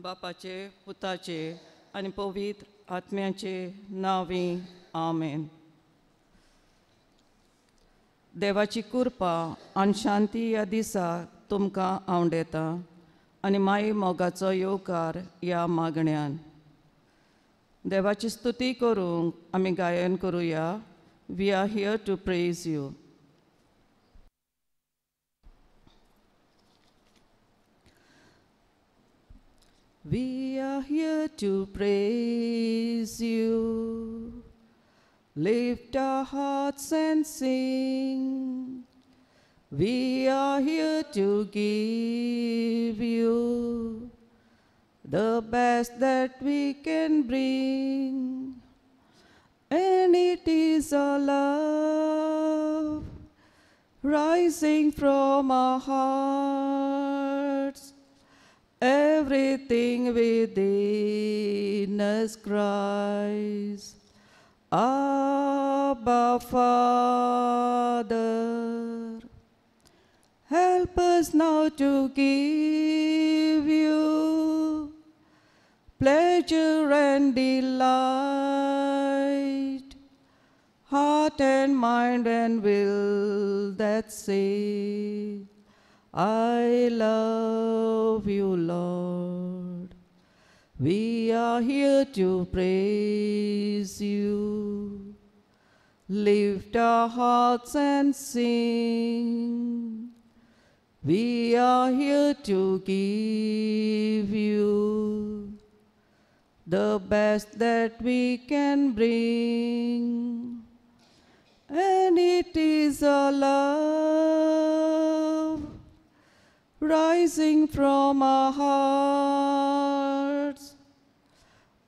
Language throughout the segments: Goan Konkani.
बापाचे, पुताचे आनी पवित्र आत्म्याचे नांवी, आमेन. देवाची कृपा आनी शांती ह्या दिसा तुमकां आवडेता आनी माई मोगाचो येवकार ह्या मागण्यान. देवाची स्तुती करूंक आमी गायन करुया. We are here to praise you. We are here to praise you. Lift our hearts and sing. We are here to give you the best that we can bring. And it is our love rising from our hearts. Everything within us cries, Abba, Father. Help us now to give you pleasure and delight, heart and mind and will that say, I love you, Lord. We are here to praise you. Lift our hearts and sing. We are here to give you the best that we can bring. And it is our love rising from our hearts.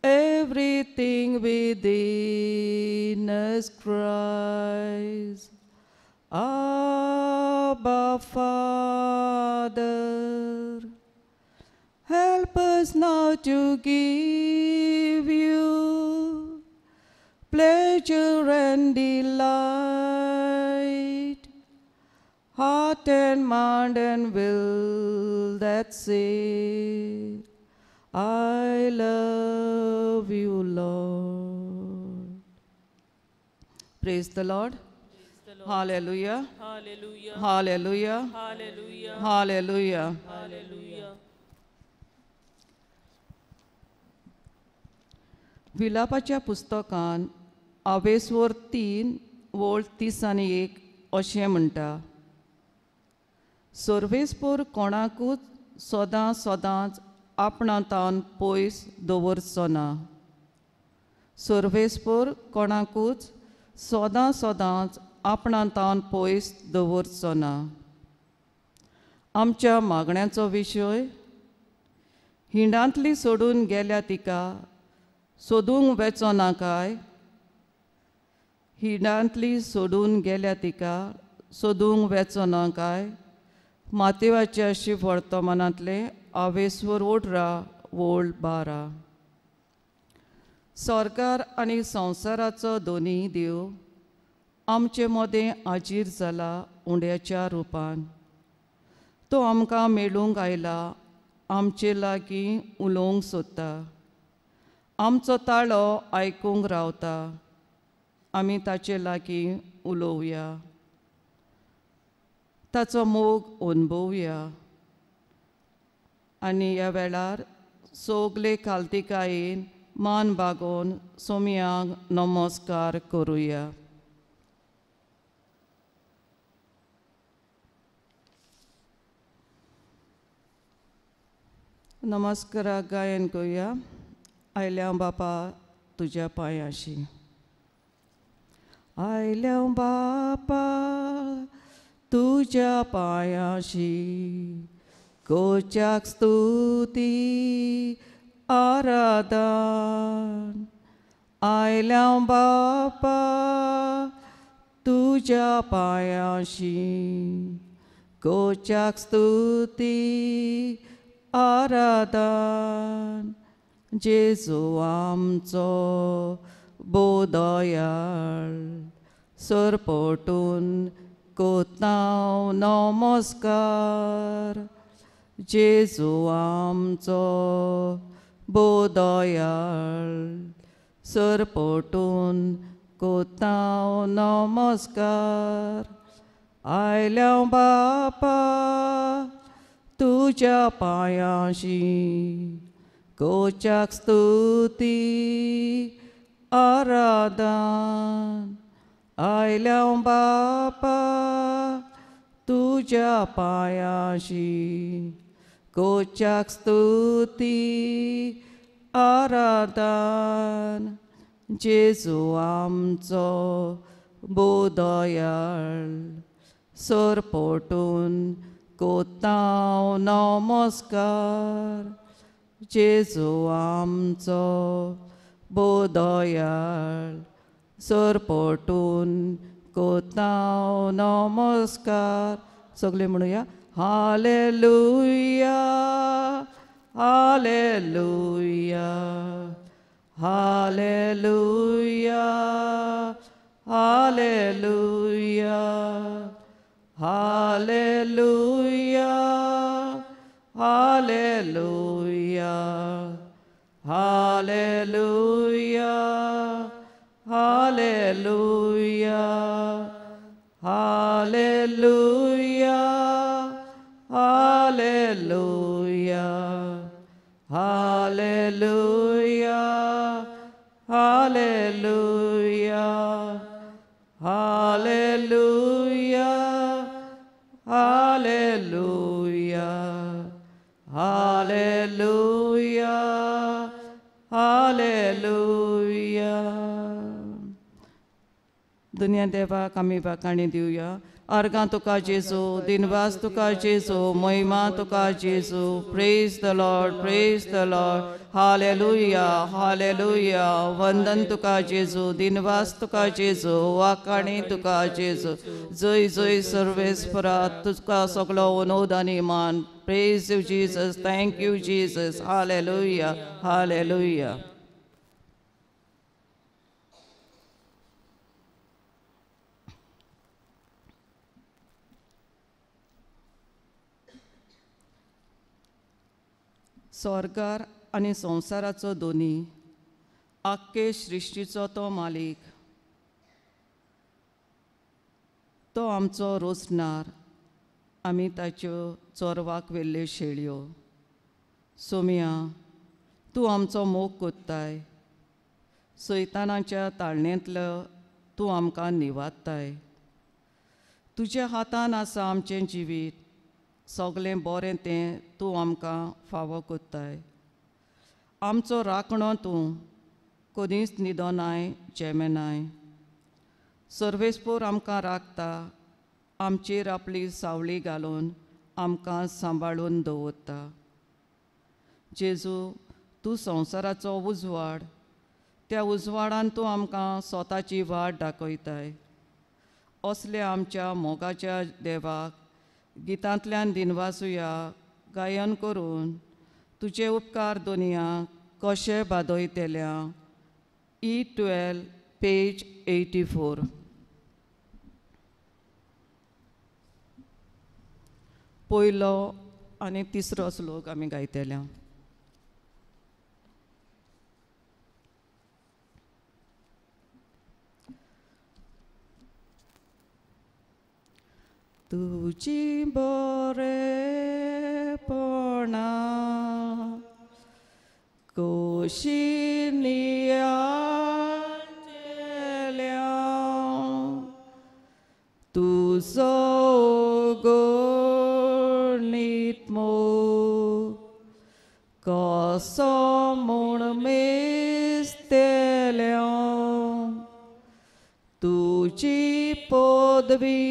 Everything within us cries, Abba, Father. Help us now to give you pleasure and delight, heart and mind and will that say, I love you, Lord. Praise the Lord. Hallelujah. Hallelujah. Hallelujah. Hallelujah. Hallelujah. Hallelujah. विलापाच्या पुस्तकान आवेसवर 3 वोळ 31 अशें म्हणटा, सर्वेस्पोर कोणाकूच सदां सदांच आपणा तावन पयस दवरचो ना. सर्वेस्पोर कोणाकूच सदां सदांच आपणा तावन पयस दवरचो ना. आमच्या मागण्याचो विशय, हिंडांतली सोडून गेल्या तिका सोदूंक वेचो ना काय? हिंडांतली सोडून गेल्या तिका सोदूंक वेचो ना काय? मातेवाच्या शिवर्तमानांतलें आवेसवर 18 वोळ 12. सरकार आनी संवसाराचो दोनी देव आमचे मदें आजीर जाला उंड्याच्या रुपान. तो आमकां मेळूंक आयला, आमचे लागीं उलोवंक सोदता, आमचो ताळो आयकूंक रावता. आमी ताचे लागीं उलोवया, ताचो मोग अनुभवया आनी ह्या वेळार सगले खालतिकायेन मान बागोवन सोमयांक नमस्कार करुया. नमस्काराक गायन करुया. आयल्या बापा तुज्या पांयाशी, आयल्या बापा तुज्या पांयाशी, कोच्याक स्तुती आराधन. आयल्या बापा तुज्या पांयाशी, कोच्याक स्तुती आराधन. जेजू आमचो बोदयाळ, सरपटून कोताव नमस्कार. जेजू आमचो बोदयाळ सरपटून कोताव नमस्कार. आयल्या बापा तुज्या पांयांशी कोच्याक स्तुती आराधन. आयल्या बापा तुज्या पांयांशी कोच्याक स्तुती आराधन. जेजू आमचो बोदयाळ सरपटून कोताव नमस्कार. जेजू आमचो बोदयाळ सरपटून कोताव नमस्कार. सगळे म्हणूया hallelujah hallelujah hallelujah hallelujah hallelujah hallelujah hallelujah hallelujah hallelujah hallelujah hallelujah hallelujah hallelujah hallelujah hallelujah hallelujah. दुनिया देवाक आमी वाखाणी दिवया. अर्गां तुका जेजू, दिनवास तुका जेजू, महिमा तुका जेजू. Praise the Lord, praise the Lord. Hallelujah hallelujah. वंदन तुका जेजू, दिनवास तुका जेजू, वाखाणी तुका जेजू. जय जय सर्वेस्परा तुका सगळो उनोद आनी मान. Praise you Jesus, thank you Jesus. Hallelujah hallelujah. स्वर्गार आनी संवसाराचो दोनी, आख्खे सृश्टीचो तो मालीक, तो आमचो रोसणार, आमी ताच्यो चोरवाक व्हेल्ल्यो शेळयो. सोम्या तूं आमचो मोग कोत्ताय, सैतानाच्या ताळणेंतलो तूं आमकां निवादताय. तुज्या हातान आसा आमचें जिवीत, सगळें बरें तें तूं आमकां फावो कोत्ताय. आमचो राखणो तूं, कदींच न्हिदोनाय जेमेनाय. सर्वेस्पोर आमकां राखता, आमचेर आपली सावळी घालून आमकां सांबाळून दवरता. जेजू तूं संवसाराचो उजवाड, त्या उजवाडान तूं आमकां स्वताची वाट दाखयताय. असल्या आमच्या मोगाच्या देवाक गितांतल्यान दिनवासुया गायन करून तुजे उपकार दुनिया कशे बादयतल्या. E12 page 84. पयलो आनी तिसरो श्लोक आमी गायतल्या. तुजी बरेपणा कशी नियाळल्या, तुजो गणीत मोग कसो म्हूण मेजतल्या, तुजी पदवी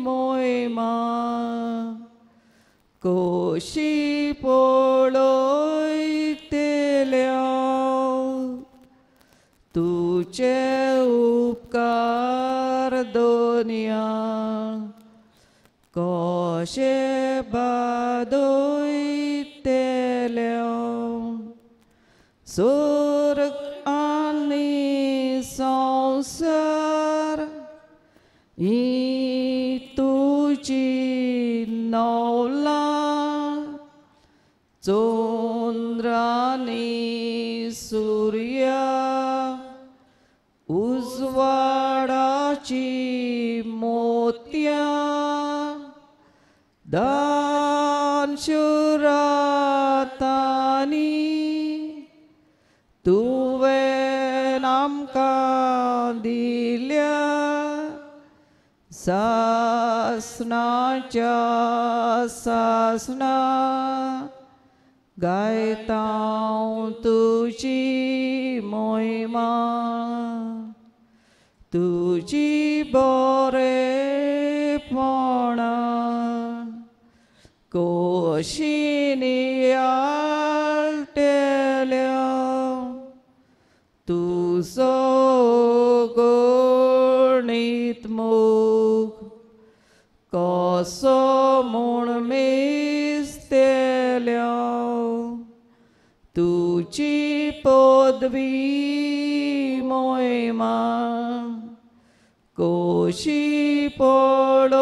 मोयमा कशी पळयतल्या, तुजे उपकार दुनिया कशे बादयतल्या. स्वर्ग आनी संवसार ही तुजी नवलां, चंद्रानी सूर्या उजवाडाची मोतयां दानशुरातानी तुवें आमकां दिल्या सासणाच्या सासणा गायता तुजी मोहिमा तुजी बरेपणा कोशिनी आळटेल्या तुजो गणीत मोग कसो म्हूण मेजतेल्या तुजी पदवी मोहिमा कोशी पळयतेल्या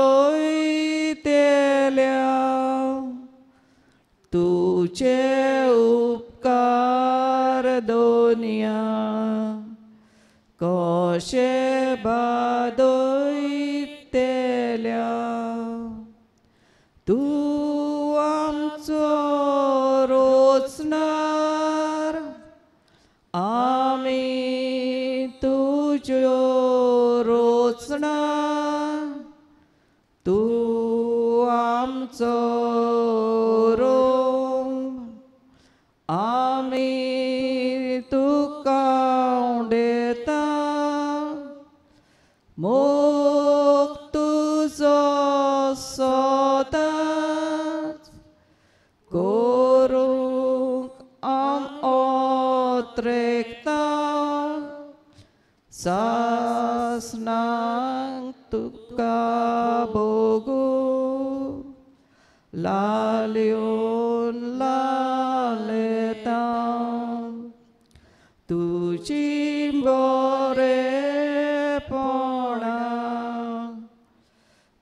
तुजे उपकार दोनया कशे बादयतेल्या तूं आमचो रोचणार आमी तुज्यो रोचणा तूं आमचो रोम आमी तुका उडयता मोग तुजो सदांच करूंक आम ओत्रेकता सासणाक तुका भोगू लाल्योन लालता तुजी बरेपणा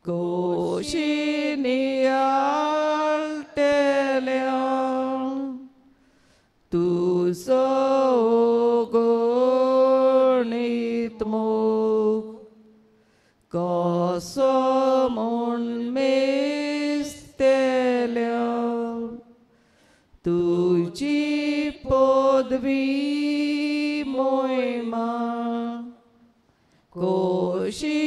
कोशिनी आळटेल्या तुजो गणीत मोग कसो म्हूण मेजतेल्या तुजी पदवी मोहिमा कोशी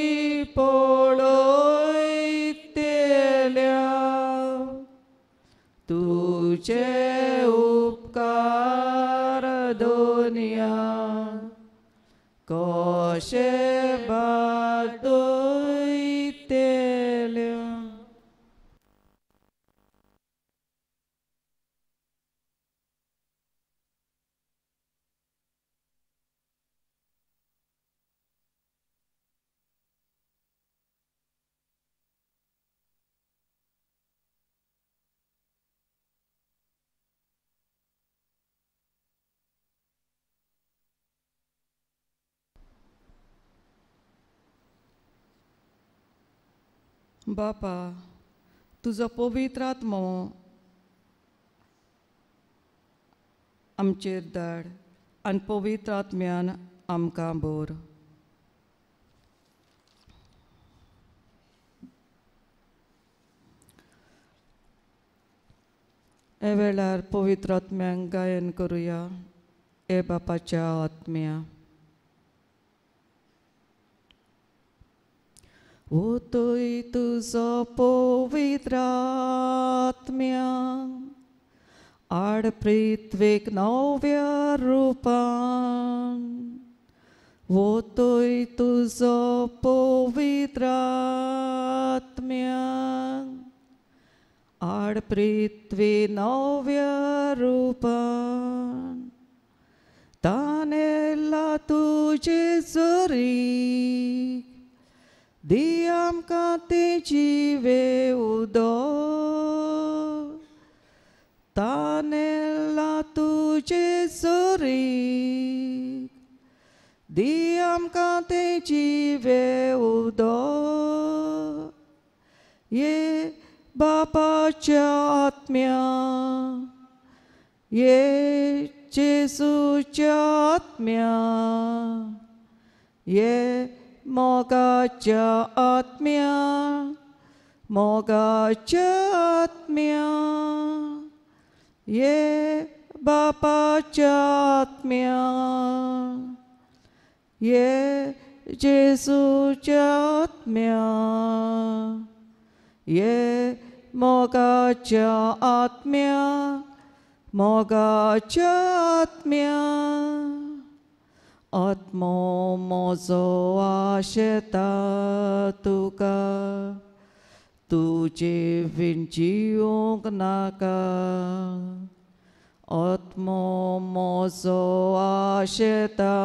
पळयतेल्या तुजे उपकार दोनया कशे बादयतेल्या. बापा तुजो पवित्र आत्मो आमचेर धाड आनी पवित्र आत्म्यान आमकां भर. हे वेळार पवित्र आत्म्यांक गायन करुया. हे बापाच्या आत्म्या ओतोय तुजो पवित्र आत्म्या आड पृथ्वेक नव्या रुपान ओतोय तुजो पवित्र आत्म्या आड पृथ्वी नव्या रुपान तानेला तुजे जरी दी आमकां तें जिवे उदक तानेला तुजे जरी दी आमकां तें जिवे उदक ये बापाच्या आत्म्या ये जेजूच्या आत्म्या, ये मोगाच्या आत्म्या, मोगाच्या आत्म्या, ये बापाच्या आत्म्या, ये जेजूच्या आत्म्या, ये मोगाच्या आत्म्या, मोगाच्या आत्म्या. आत्मो म्हजो आशेता तुका, तुजे विण जिवंक नाका. आत्मो म्हजो आशेता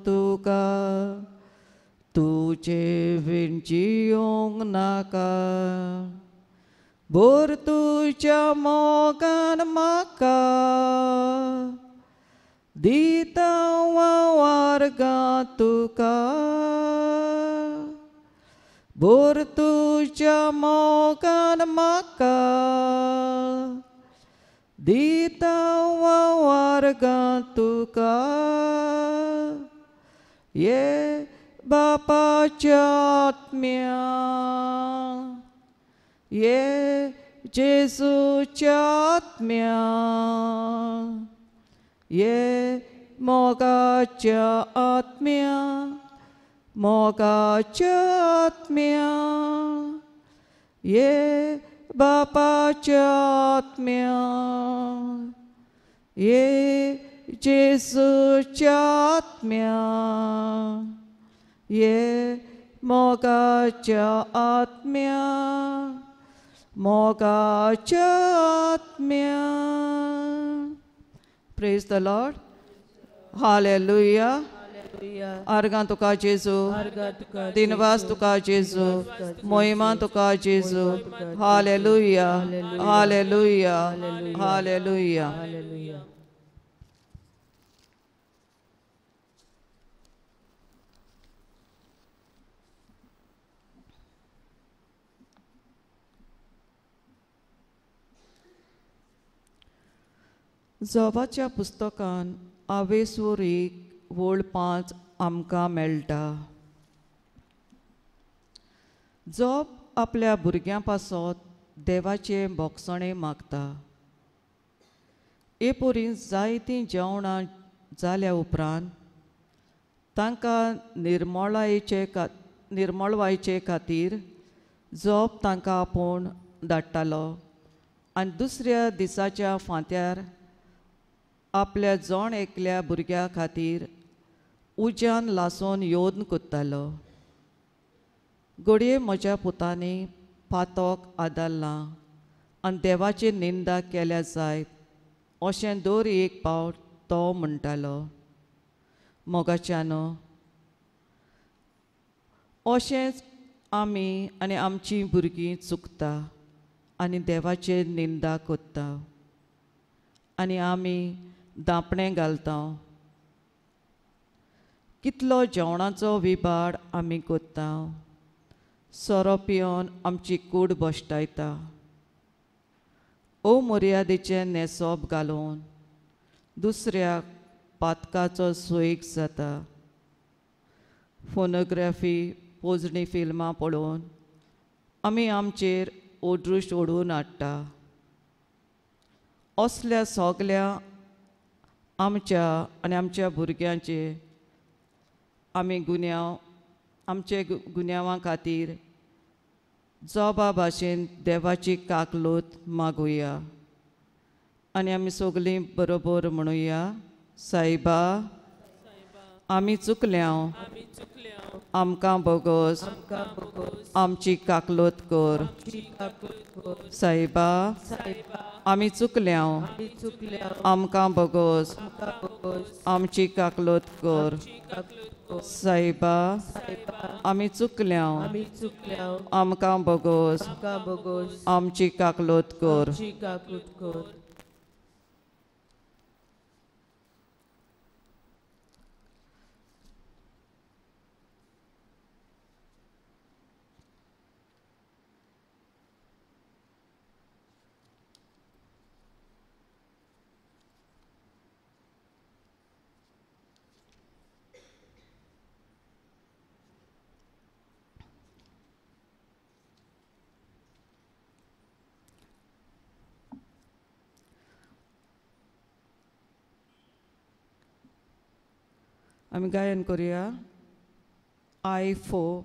तुका, तुजे विण जिवंक नाका. भर तुज्या मोगान म्हाका, दिता हांव आर्गां तुका. भर तुज्या मोगान म्हाका, दिता हांव आर्गां तुका. ये बापाच्या आत्म्या, ये जेजूच्या आत्म्या, ये मोगाच्या आत्म्या, मोगाच्या आत्म्या, ये बापाच्या आत्म्या, ये जेजूच्या आत्म्या, ये मोगाच्या आत्म्या, मोगाच्या आत्म्या. Praise the Lord. Hallelujah. आर्गां तुका जेजू, दिनवास तुका जेजू, मोहिमा तुका जेजू. Hallelujah, hallelujah, hallelujah. जोबाच्या पुस्तकान आवेसवर एक वळ 5 आमकां मेळटा. जोब आपल्या भुरग्यां पासत देवाचे भोगसणें मागता. हे परी जायतीं जेवणां जाल्या उपरांत तांकां निर्मळवायचे खातीर जोब तांकां आपोवन धाडटालो आनी दुसऱ्या दिसाच्या फांत्यार आपल्या जण एकल्या भुरग्या खातीर उज्यान लासून येवन कोत्तालो. घडये म्हज्या पुतांनी पातोक आदारलां आनी देवाची निंदा केल्या जायत अशें दर एक पावट तो म्हणटालो. मोगाच्यानो, अशेंच आमी आनी आमचीं भुरगीं चुकता आनी देवाची निंदा कोत्ता आनी आमी दापणें घालता. कितलो जेवणाचो विबाड आमी कोत्ता. सोरो पिवन आमची कूड भश्टायता. अमर्यादेचें न्हेसप घालून दुसऱ्याक पातकाचो सोयीक जाता. फोनोग्राफी पोजणी फिल्मां पळोवन आमी आमचेर ओदृश्ट ओडून हाडटा. असल्या सगल्या आमच्या आनी आमच्या भुरग्यांचे आमी गुन्यांव आमचे गुन्यांवा खातीर जोबा भाशेन देवाची काकलूत मागुया आनी आमी सगळीं बरोबर म्हणुया, सायबा आमी चुकल्या, आमकां बोगोस, आमची काकलूत कर. सायबा आमी चुकल्या, आमकां बोगोस, आमची काकलूत कर. सायबा आमी चुकल्या, आमकां बोगोस, आमची काकलूत कर. आमी गायन करुया I 4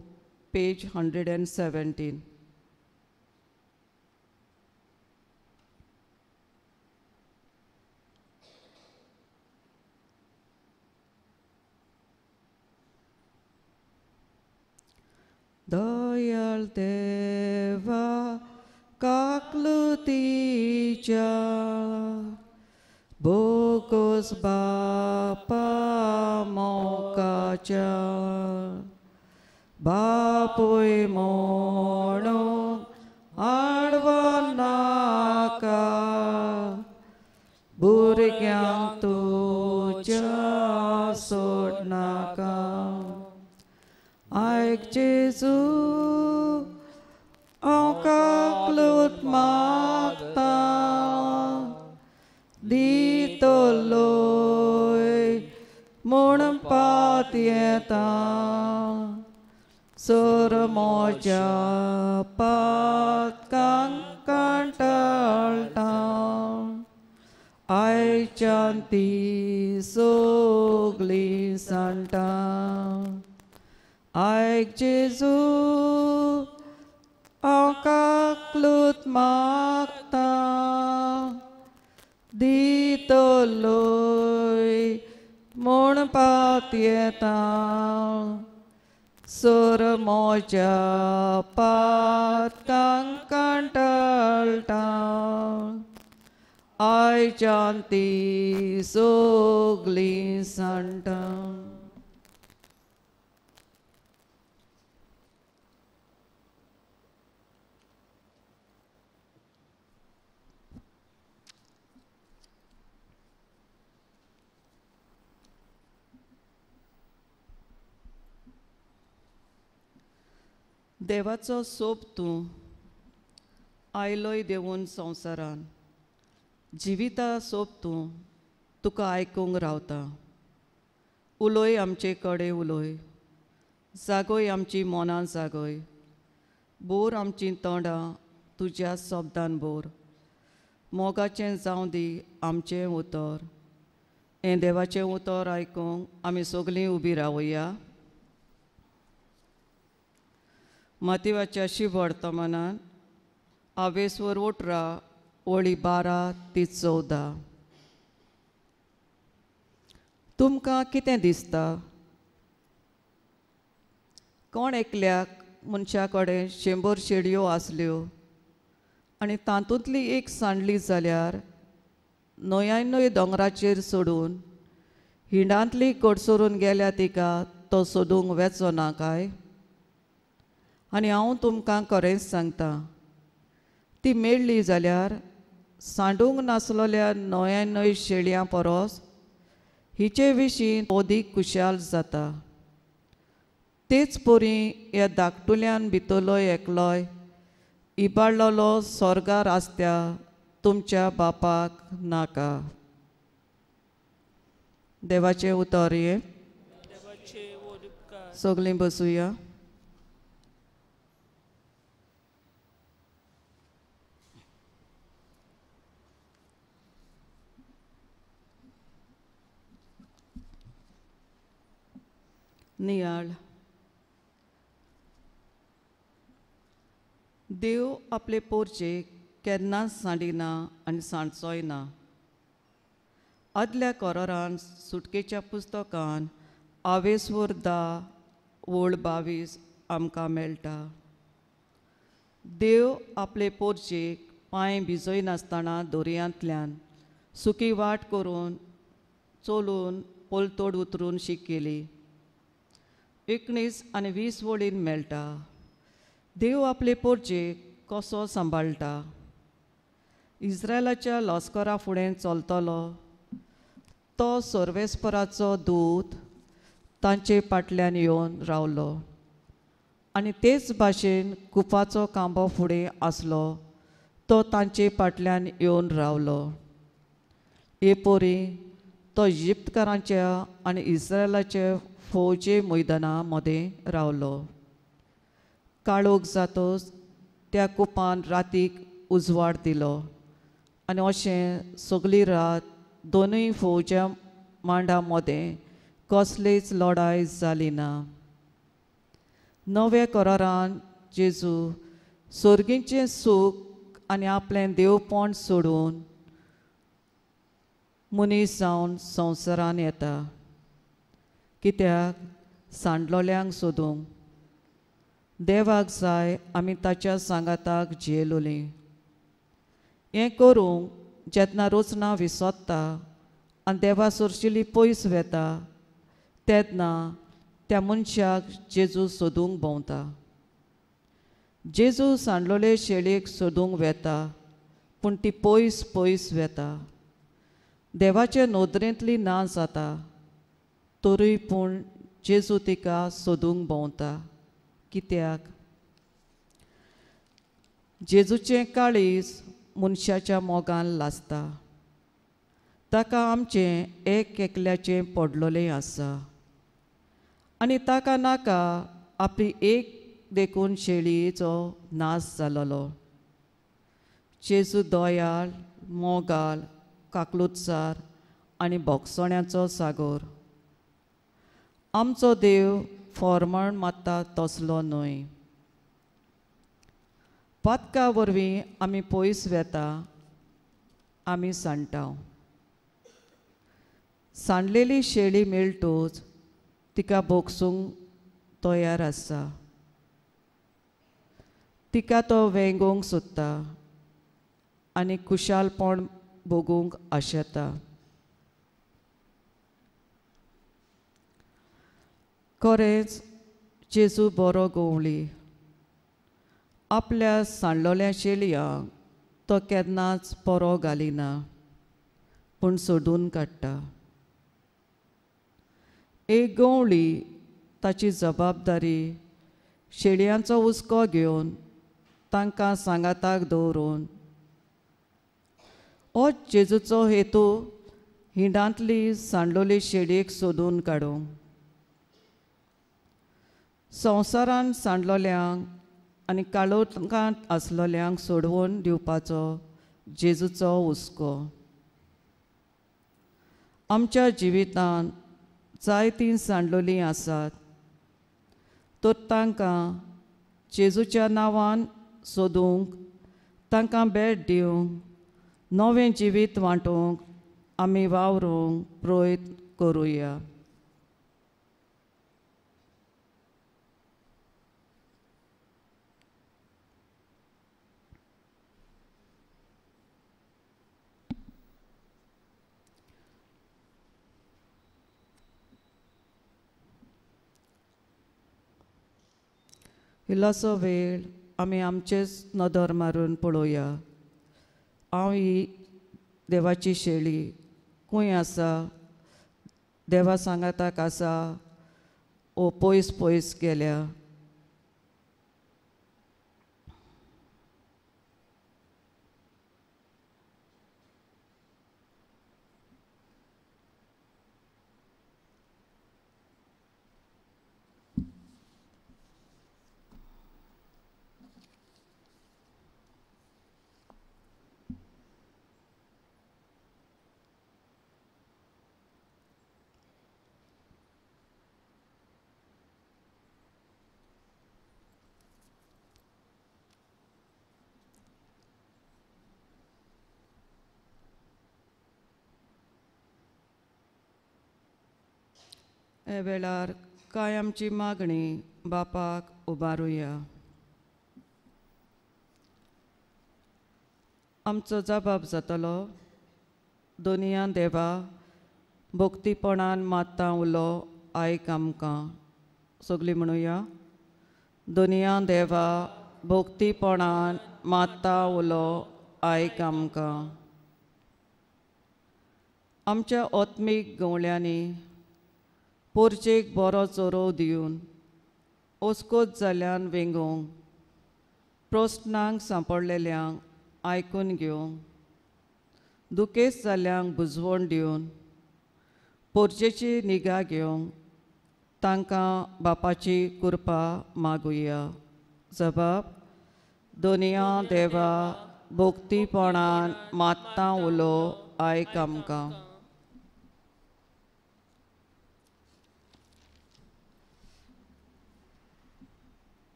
page 117. दयाळ देवा काकलुतीच्या बोगोस बापा मोकाच्या बापूय म्हणून आडवनाका भुरग्यांक तुज्या सोडनाका. आयक जेजू हांव काकलूत मागता दितलोय म्हूण पातयेता सर म्हज्या पातकांक कंटाळटा आयच्यान ती सगळी सांडटा. आयक जेजू हांव काकलूत मागता दितलोय म्हूण पातयेता सर म्हज्या पातकांक कंटाळटा आयच्यान ती सगळी सांडटा. देवाचो सोब तूं आयलोय देवून संवसारान जिविता सोब तूं तुका आयकूंक रावता. उलय आमचे कडेन उलय जागय आमची मनां जागय बोर आमचीं तोंडां तुज्या शब्दान बोर मोगाचें जावं दी आमचें उतर. हें देवाचें उतर आयकूंक आमी सगळीं उबी रावया. मातिवाच्या शिवर्तमानान आवेसवर 18 वळी 12 ते 14. तुमकां कितें दिसता? कोण एकल्याक मनशा कडेन 100 शेडयो आसल्यो आनी तातूंतली एक सांडली जाल्यार 99 दोंगराचेर सोडून हिंडांतली कडसरून गेल्या तिका तो सोदूंक वेचो ना काय? आनी हांव तुमकां खरेंच सांगता ती मेळ्ळी जाल्यार सांडूंक नासलेल्या 99 शेळयां परस हिचे विशीं अदीक खुशाल जाता. तेच परी ह्या धाकटुल्यान भितरलो एकलोय इबाडलेलो स्वर्गार आसत्या तुमच्या बापाक नाका. देवाचें उतर हें. सगळीं बसुया. नियाळ. देव आपले पोरचेक केन्नाच सांडिना आनी सांडचोय ना. आदल्या कोरारान सुटकेच्या पुस्तकान आवेसवर 10 वळ 22 आमकां मेळटा. देव आपले पोरचेक पांय भिजयनासतना दर्यांतल्यान सुकी वाट करून चलून पलतोड उतरून शिकयली. 19 आनी 20 वळीन मेळटा. देव आपले पोरचेक कसो सांबाळटा. इस्रायलाच्या लश्करा फुडें चलतलो तो सर्वेस्पराचो दूत तांचे फाटल्यान येवन रावलो आनी तेच भाशेन कुपाचो कांबो फुडें आसलो तो तांचे फाटल्यान येवन रावलो. हे परी तो इजिप्तकारांच्या आनी इस्रायलाच्या फौजे मैदाना मदें रावलो. काळोख जातोच त्या कुपान रातीक उजवाड दिलो आनी अशें सगळी रात दोनूय फौज्या मांडा मदें कसलीच लढाय जाली ना. नव्या करारान जेजू सोर्गीचें सूख आनी आपलें देवपण सोडून मनीस जावन संवसारान येता, कित्याक सांडलोल्यांक सोदूंक. देवाक जाय आमी ताच्या सांगाताक जियेलोलीं. हें करूंक जेन्ना रचना विसरता आनी देवा सोरशिली पयस वेता तेन्ना त्या मनशाक जेजू सोदूंक भोंवता. जेजू सांडलोले शेळयेक सोदूंक वेता, पूण ती पयस पयस वेता, देवाचे नदरेंतली ना जाता. तरूय पूण जेजू तिका सोदूंक भोंवता. कित्याक? जेजूचें काळीज मनशाच्या मोगान लासता. ताका आमचें एक एकल्याचें पडलोलें आसा आनी ताका नाका आपली एक देखून शेळयेचो नाश जालोलो. जेजू दयाळ, मोगाळ, काकलुतसार आनी भोगसण्याचो सागोर. आमचो देव फॉर्मण मारता तसलो न्हय. पातका वरवीं आमी पयस वेता, आमी सांडटा. सांडलेली शेळी मेळटूच तिका भोगसूंक तयार आसा. तिका तो वेंगोवंक सोदता आनी खुशालपण भोगूंक आशेता. खरेंच जेजू बरो गवळी. आपल्या सांडलोल्या शेळयांक तो केन्नाच परो घालिना, पूण सोदून काडटा. एक गवळी ताची जबाबदारी शेळयांचो हुस्को घेवन तांकां सांगाताक दवरून. हो जेजूचो हेतू हिंडांतली सांडलोली शेळयेक सोदून काडूंक. संवसारान सांडलोल्यांक आनी काळोखांत आसलोल्यांक सोडवून दिवपाचो जेजूचो हुस्को. आमच्या जिवितांत जायतीं सांडलोलीं आसात, तर तांकां जेजूच्या नांवान सोदूंक, तांकां भेट दिवंक, नवें जिवीत वांटूंक आमी वावरूंक प्रयत्न करुया. इल्लोसो वेळ आमी आमचेच नदर मारून पळोवया. हांव ही देवाची शेळी खंय आसा, देवा सांगाताक आसा ओ पयस पयस गेल्या. हे वेळार कांय आमची मागणी बापाक उबारुया. आमचो जबाब जातलो, दोनया देवा भक्तीपणान मात्ता उलो आयक आमकां. सगळीं म्हणुया, दोनया देवा भक्तीपणान मात्ता उलो आयक आमकां. आमच्या आत्मीक गवळ्यांनी पोरचेक बरो चोरोव दिवन ओस्कोत जाल्यान वेंगोवंक, प्रस्नांक सांपडलेल्यांक आयकून घेवंक, दुखेस्त जाल्ल्यांक बुजवण दिवन पोरचेची निगा घेवंक तांकां बापाची कृपा मागुया. जबाब, दोनया देवा भक्तीपणान मात्ता उलो आयक आमकां.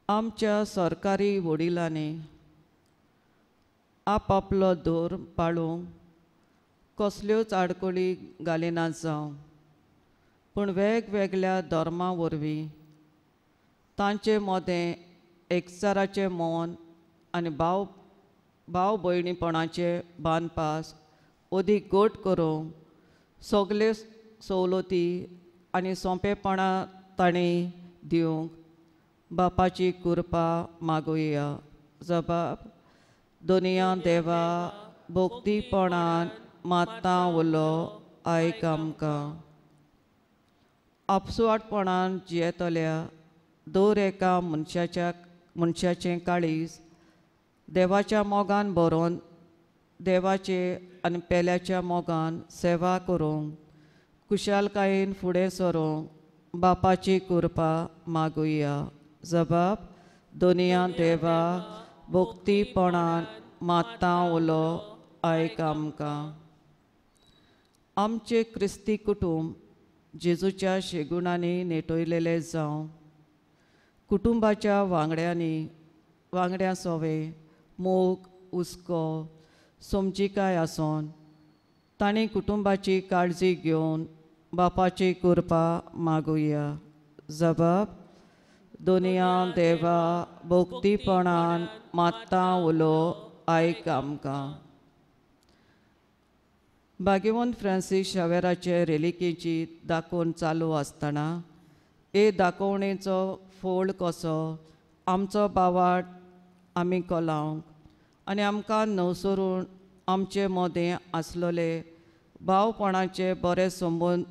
आमच्या सरकारी वडिलांनी आपापलो धर्म पाळूंक कसल्योच आडखळी घालिना जावं, पूण वेगवेगळ्या धर्मा वरवीं तांचे मदें एकचाराचें मन आनी भाव भाव भयणीपणाचे बांदपास अदीक घट करूंक सगळे सवलती आनी सोंपेपणां तांणी दिवंक बापाची कृपा मागुया. जबाब दोनया देवा भक्तीपणान माता उलो आयक आमकां. आपसुवाटपणान जियेतल्या दर एका मनशाचें काळीज देवाच्या मोगान भरोन देवाचे आनी पेल्याच्या मोगान सेवा करूंक खुशालकायेन फुडें सरूंक बापाची कृपा मागुया. जबाब दोनया देवा भक्तीपणान माता उलो आयक आमकां. आमचें क्रिस्ती कुटुंब जेजूच्या शेगुणांनी नेटयलेलें जावं. कुटुंबाच्या वांगड्यां सोवे मोग हुस्को समजिकाय आसून तांणी कुटुंबाची काळजी घेवन बापाची कृपा मागुया. जबाब दोनया देवा भक्तीपणान माता उलो आयक आमकां. भाग्यवंत फ्रांसीस शावेराचे रेलिकेची दाखोवन चालू आसतना हे दाखोवणेचो फोड कसो आमचो बावाट आमी कोलावंक आनी आमकां नवसरून आमचे मदें आसलेले भावपणाचे बरे संबंद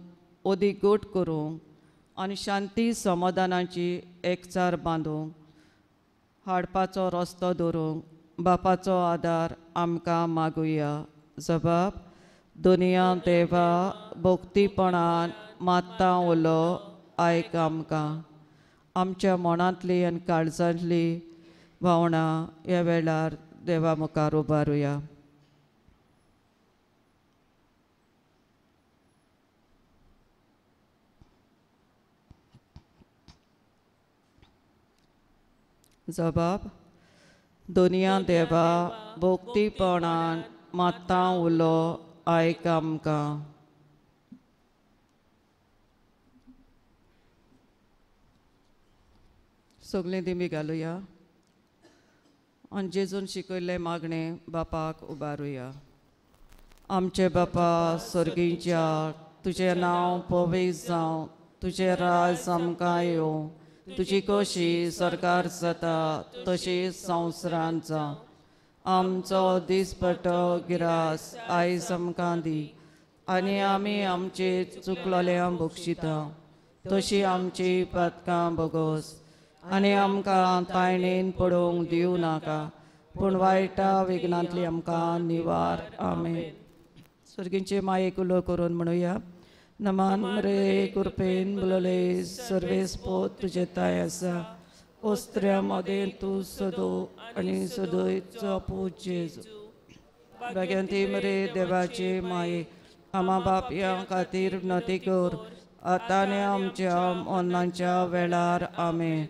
अदीक घट करूंक आनी शांती समाधानाची एकचार बांदूंक हाडपाचो रस्तो धरूंक बापाचो आदार आमकां मागुया. जबाब दोनया देवा भक्तीपणान माता उलो आयक आमकां. आमच्या मनांतली आनी काळजांतली भावनां ह्या वेळार देवा मुखार उबारुया. जबाब दोनया देवा भक्तीपणान माता उलो आयक आमकां. सगळीं दिमी घालुया आनी जेजून शिकयल्लें मागणें बापाक उबारुया. आमचे बापा सर्गीच्या, तुजें नांव पवित्र जावं, तुजें राज आमकां येवं, तुजी कशी सरकार जाता तशी संवसारांत जावं. आमचो दिसपट्टो गिरास आयज आमकां दी आनी आमी आमचे चुकलोल्यांक बक्षिता तशी आमची पातकां भोगोस आनी आमकां तायणेन पडोवंक दिवं नाका, पूण वायटा विघ्नांतली आमकां निवार. आमेन. सर्गींचे मायेक उलो करून म्हणुया. नमान रे कृपेन बुलले सर्वेस्पोत तुजे ताय आसा, ओस्त्र्या मदें तूं सदो आनी सदोयचो पूत जेजू. भाग्यांती मरे देवाचे माये आमा बापयां खातीर विनंती कर आतां आनी आमच्या मरणाच्या वेळार. आमेन.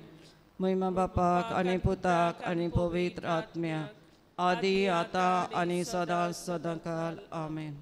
महिमा बापाक आनी पुताक आनी पवित्र आत्म्याक, आदी आतां आनी सदां सदांकाल. आमेन.